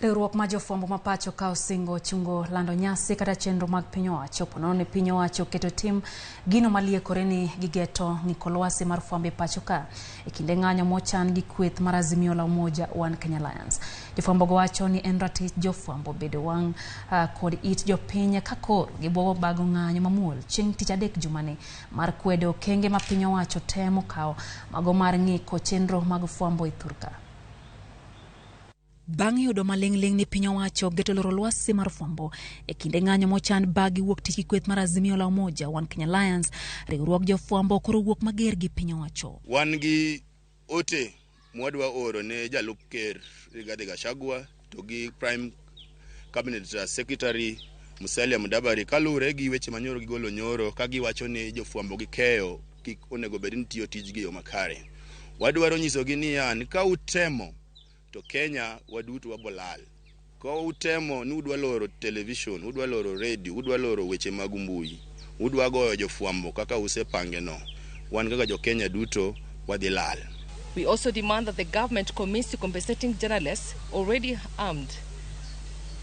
Riwruok mar jofwambo ma pacho ka osingo chungo lando nyasi kata chenro mag piny owacho ponono ni piny owacho oketo tim gino maliekore ni gigeto ng'iko lwasi mar fwambo e pacho ka e kinde ng'anyo mochan gi kweth mar Azimio la Umoja One Kenya Alliance. Jofwambo go wacho ni en ratich jofwambo bedo wang' kod it jopiny ka koro gibuogo bago ng'anyo mamuol chieng' tich adek jumani mar kwedo okenge ma piny owacho temo kawo mago mar ng'iko chenro mag fwambo e thurka. Bang' yudo maling'ling' ni piny owacho geto loro lwasi mar fwambo e kinde ng'anyo mochan bagi wuok tich gi kweth mar Azimio la Umoja One Kenya Alliance, riwruog jofwambo koro wuok mager gi piny owacho. Wan gi ote mwadwa oro ne jalup ker Rigathi Gachagua to gi Prime Cabinet Secretary Musalia Mudavadi kaluwore gi weche manyoro gigolo nyoro ka giwacho ni jofwambo gi keyo kik onego bed ni tiyo tijgi e yo makare. Wadwaro nyisogi niya ni ka utemo to Kenya waduto wabolal. Ka utemo ni udwa loro television, udwa loro radio, udwa loro weche mag mbui, udwa goyo jofwambo kaka usepange no, wan kaka jo Kenya duto wadhi lal. We also demand that the government commits to compensating journalists already harmed,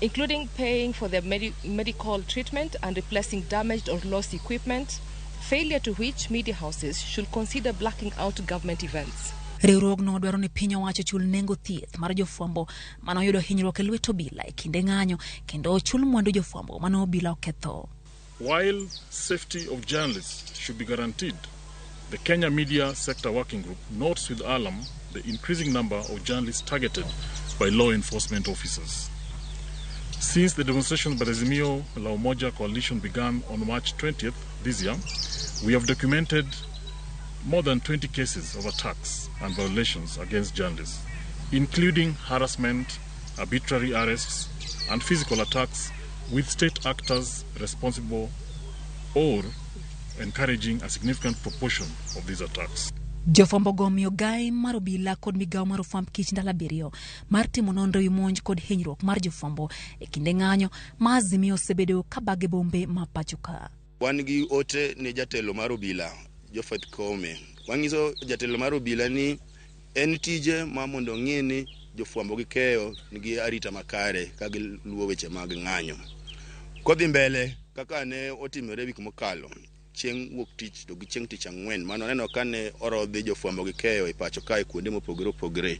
including paying for their medical treatment and replacing damaged or lost equipment, failure to which media houses should consider blacking out government events. Riwruogno dwaro ni piny owacho ochul nengo thieth mar jofwambo mane oyudo hinyruok e lwet obila e kinde ng'anyo kendo ochul mwandu jofwambo mane obila oketho. While safety of journalists should be guaranteed, the Kenya Media Sector Working Group notes with alarm the increasing number of journalists targeted by law enforcement officers. Since the demonstrations by the Azimio La Umoja coalition began on March 20th this year, we have documented more than 20 cases of attacks and violations against journalists, including harassment, arbitrary arrests, and physical attacks with state actors responsible or encouraging a significant proportion of these attacks. Jofwambo go omiyo gai mar obila kod migawo mar ofwamb kich ndalo abiriyo mar timo nonro ewi monj kod hinyruok mar jofwambo e kinde ng'anyo ma Azimio osebedo ka bage bombe ma pacho ka. Wan gi ote ne jatelo mar obila Jophet Koome. Wanyiso jatelo mar obila ni en tije ma mondo ong'i ni jofwambo gi keyo nigi arita makare ka giluwo weche mag ng'anyo. Kodhi mbele kaka ne otimore wik mokalo chieng' wuok tich to gi chieng' tich ang'wen mano waneno ka ne orodhi jofwambo gi keyo e pacho kae kuonde mopogore opogore.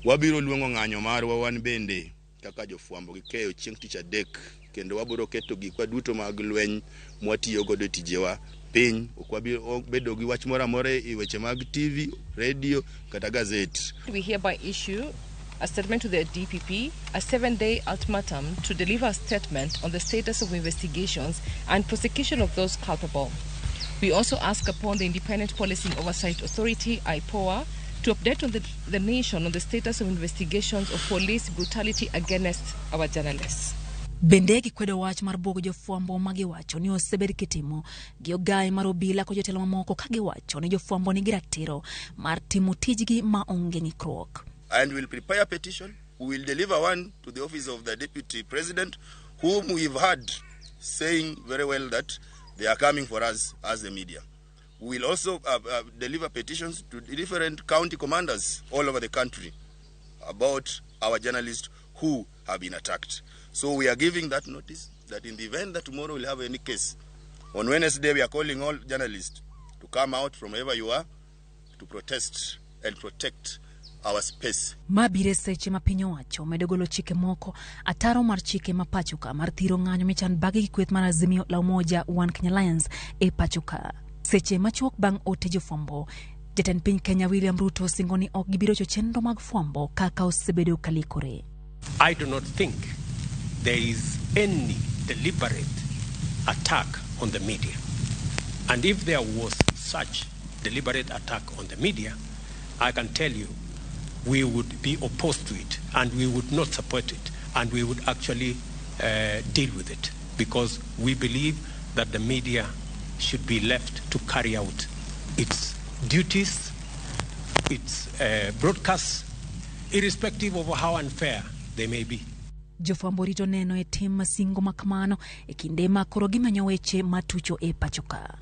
Wabiro luongo ng'anyo marwa wan bende kaka jofwambo gi keyo chieng' tich adek kendo wabiro keto gikwa duto mag lweny mwatiyo godo e tijewa piny. Ok wabi bedo gi wach moro amora e weche mag TV, radio kata gazet. We hereby issue a statement to the DPP, a 7-day ultimatum to deliver a statement on the status of investigations and prosecution of those culpable. We also ask upon the Independent Policing Oversight Authority, IPOA, to update on the nation on the status of investigations of police brutality against our journalists. Bende gikwedo wach mar buogo jofwambo ma giwacho ni osebed kitimo gi ogaye mar obila kod jotelo mamoko ka giwacho ni jofwambo nigi ratiro mar timo tijgi ma onge ng'ikruok. And we'll prepare a petition. We will deliver one to the office of the Deputy President, whom we've heard saying very well that they are coming for us as the media. We will also deliver petitions to different county commanders all over the country about our journalists who have been attacked. So we are giving that notice that in the event that tomorrow we'll have any case, on Wednesday we are calling all journalists to come out from wherever you are to protest and protect our space. Ma biro e seche ma piny owacho medo golo chike moko ataro mar chike ma pacho ka mar thiro ng'anyo michan bage gi kweth mar Azimio la Umoja One Kenya Alliance e pacho ka. Seche machuok bang' ote jofwambo, jatend piny Kenya William Ruto osingo ni ok gibi rocho chenro mag fwambo kaka osebedo kalikore. I do not think there is any deliberate attack on the media. And if there was such deliberate attack on the media, I can tell you we would be opposed to it and we would not support it and we would actually deal with it, because we believe that the media should be left to carry out its duties, its broadcasts, irrespective of how unfair they may be. Jofwambo rito neno e tim masingo makamano e kinde ma koro gimanyo weche matucho e pacho ka.